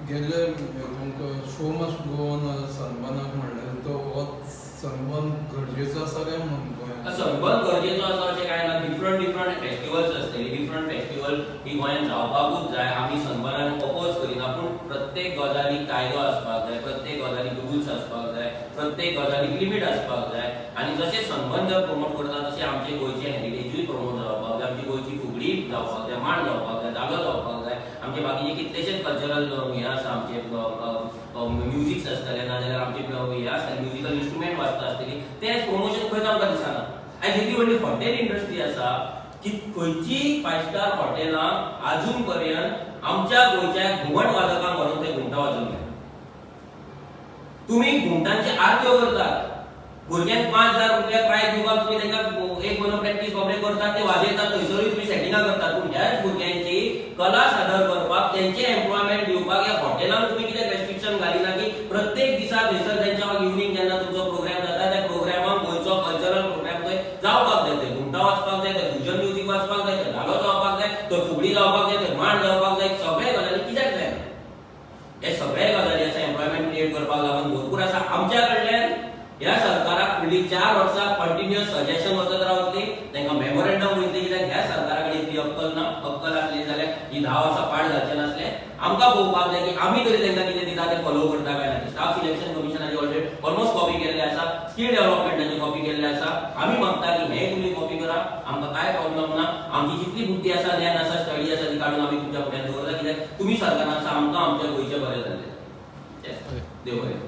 गेल्ले तुमकां show must go on सनबर्नाक म्हणलें, तो हो सनबर्न गरजेचो आसा काय म्हणून गोंयांत? सनबर्न गरजेचो आसा अशें कांय ना. डिफरंट डिफरंट फेस्टिवल्स आसतली, डिफरंट फेस्टिवल ही गोंयांत जावपाकूच जाय. आमी सनबर्नाक अपोज करिना, पूण प्रत्येक गजालीक कायदो आसपाक जाय, प्रत्येक गजालीक रुल्स आसपाक जाय, प्रत्येक गजालीक लिमीट आसपाक जाय. आनी जशें सनबर्न जर प्रमोट करता, तशें आमचे गोंयचे हेरिटेजूय प्रमोट जावपाक जाय. आमची गोंयची फुगडी जावपाक जाय, मांड जावपाक जाय, धालो जावपाक जाय. आमचे बाकीचे कितलेशेच कल्चरल हे आसा, आमचे म्युजिक्स आसतले, नाजाल्यार आमचे हे आसतले, म्युजिकल इन्स्ट्रुमेंट वाजता आसतली, तें प्रमोशन खंयच आमकां दिसना. आयज येदी व्हडली हॉटेल इंडस्ट्री आसा की खंयची फायव स्टार हॉटेलां अजून पर्यंत आमच्या गोंयच्या घुमट वादकांक व्हरून ते घुमटां वाजोवन घेता? तुम्ही घुमटांची आरत्यो करतात, भुरग्यांक 5,000 रुपया प्रायज दिवपाक तुम्ही तांकां एक म्हयनो प्रॅक्टीस बाबडे करतात, ते वाजयतात, थंयसरूय तुम्ही सेटिंगां करतात. पूण ह्याच भुरग्यांची कला सादर करपाक, तेंचे एम्प्लॉयमेंट दिवपाक ह्या हॉटेलान तुम्ही कित्याक रेस्ट्रिक्शन घालिना की प्रत्येक दिसा थंयसर तेंच्या इवनींग जेन्ना तुमचो प्रोग्राम जाता, त्या प्रोग्रामाक गोंयचो कल्चरल प्रोग्राम थंय जावपाक जाय? थंय घुमटां वाजपाक जाय, थंय फ्युजन म्युजीक वाजपाक जाय, थंय धालो जावपाक जाय, थंय फुगडी जावपाक जाय, थंय मांड जावपाक जाय. सगळे गजाली कित्याक जायना? हे सगळे गजाली आसा, एम्प्लॉयमेंट क्रिएट करपाक लागून भरपूर आसा. आमच्या कडल्यान ह्या सरकाराक फुडली 4 वर्सां कंटिन्युअस सजेशन वचत रावतली, तांकां मेमोरेंडम वयतली, कित्याक ह्या सरकारा कडेन इतली अक्कल ना. अक्कल आसली जाल्यार ही 10 वर्सां पाड घालचे नासले. आमकां पळोवपाक जाय की आमी तरी तांकां कितें दिता ते फॉलो करता काय ना. स्टाफ सिलेक्शन कमिशनाची ऑलरेडी ऑलमोस्ट कॉपी केल्ले आसा, स्कील डेव्हलपमेंटाची कॉपी केल्ले आसा. आमी मागता की हे तुमी कॉपी करा, आमकां कांय प्रॉब्लम ना. आमची जितली बुद्धी आसा, ज्ञान आसा, स्टडी आसा, ती काडून आमी तुमच्या फुड्यान दवरता, कित्याक तुमी सरकारान आसा, आमकां आमच्या गोंयचें बरें जाल्लें. देव बरें.